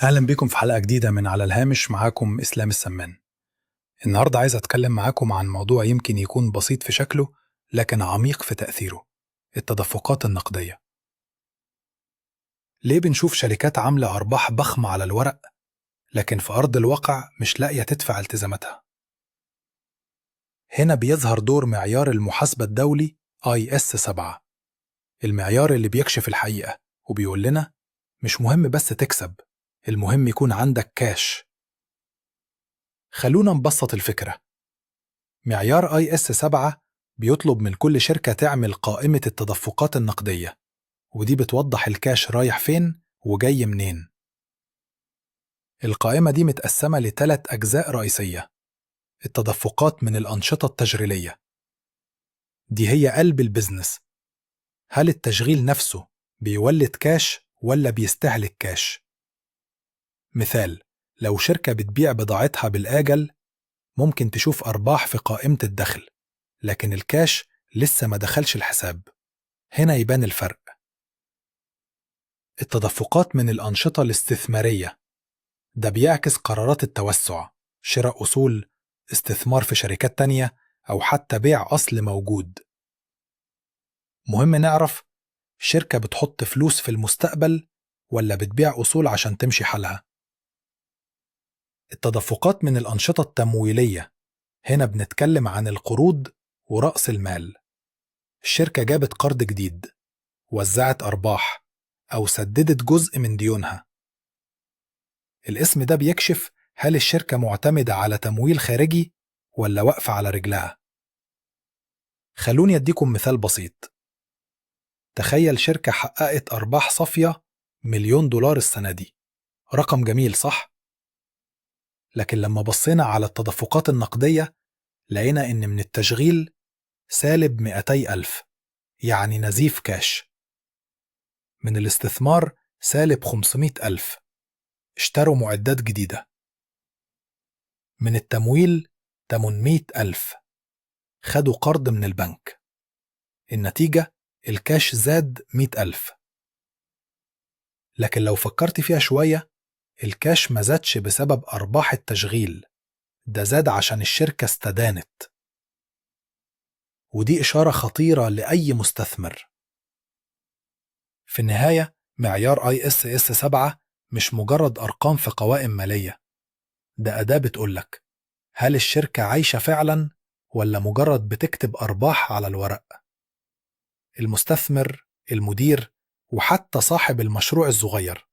أهلا بكم في حلقة جديدة من على الهامش، معاكم إسلام السمان. النهاردة عايز أتكلم معاكم عن موضوع يمكن يكون بسيط في شكله لكن عميق في تأثيره: التدفقات النقدية. ليه بنشوف شركات عاملة أرباح ضخمة على الورق لكن في أرض الواقع مش لاقية تدفع التزاماتها؟ هنا بيظهر دور معيار المحاسبة الدولي IS 7، المعيار اللي بيكشف الحقيقة وبيقول لنا مش مهم بس تكسب، المهم يكون عندك كاش. خلونا نبسط الفكرة. معيار IS 7 بيطلب من كل شركة تعمل قائمة التدفقات النقدية، ودي بتوضح الكاش رايح فين وجاي منين. القائمة دي متقسمة لثلاث أجزاء رئيسية. التدفقات من الأنشطة التشغيلية، دي هي قلب ال business. هل التشغيل نفسه بيولد كاش ولا بيستهلك كاش؟ مثال: لو شركة بتبيع بضاعتها بالآجل ممكن تشوف أرباح في قائمة الدخل، لكن الكاش لسه ما دخلش الحساب. هنا يبان الفرق. التدفقات من الأنشطة الاستثمارية، ده بيعكس قرارات التوسع، شراء أصول، استثمار في شركات تانية، أو حتى بيع أصل موجود. مهم نعرف شركة بتحط فلوس في المستقبل ولا بتبيع أصول عشان تمشي حالها. التدفقات من الأنشطة التمويلية، هنا بنتكلم عن القروض ورأس المال. الشركة جابت قرض جديد، وزعت أرباح، أو سددت جزء من ديونها. الاسم ده بيكشف هل الشركة معتمدة على تمويل خارجي ولا واقفة على رجلها. خلوني أديكم مثال بسيط. تخيل شركة حققت أرباح صافية $1,000,000 السنة دي، رقم جميل صح؟ لكن لما بصينا على التدفقات النقدية لقينا إن من التشغيل سالب 200,000، يعني نزيف كاش. من الاستثمار سالب 500,000، اشتروا معدات جديدة. من التمويل 800,000، خدوا قرض من البنك. النتيجة الكاش زاد 100,000. لكن لو فكرت فيها شوية، الكاش ما زادش بسبب أرباح التشغيل، ده زاد عشان الشركة استدانت. ودي إشارة خطيرة لأي مستثمر. في النهاية معيار ISS 7 مش مجرد أرقام في قوائم مالية، ده أداة بتقولك هل الشركة عايشة فعلا ولا مجرد بتكتب أرباح على الورق. المستثمر، المدير، وحتى صاحب المشروع الصغير،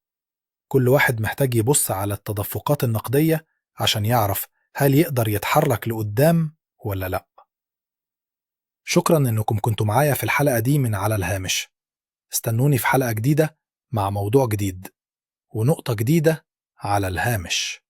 كل واحد محتاج يبص على التدفقات النقدية عشان يعرف هل يقدر يتحرك لقدام ولا لا. شكرا انكم كنتوا معايا في الحلقة دي من على الهامش. استنوني في حلقة جديدة مع موضوع جديد ونقطة جديدة على الهامش.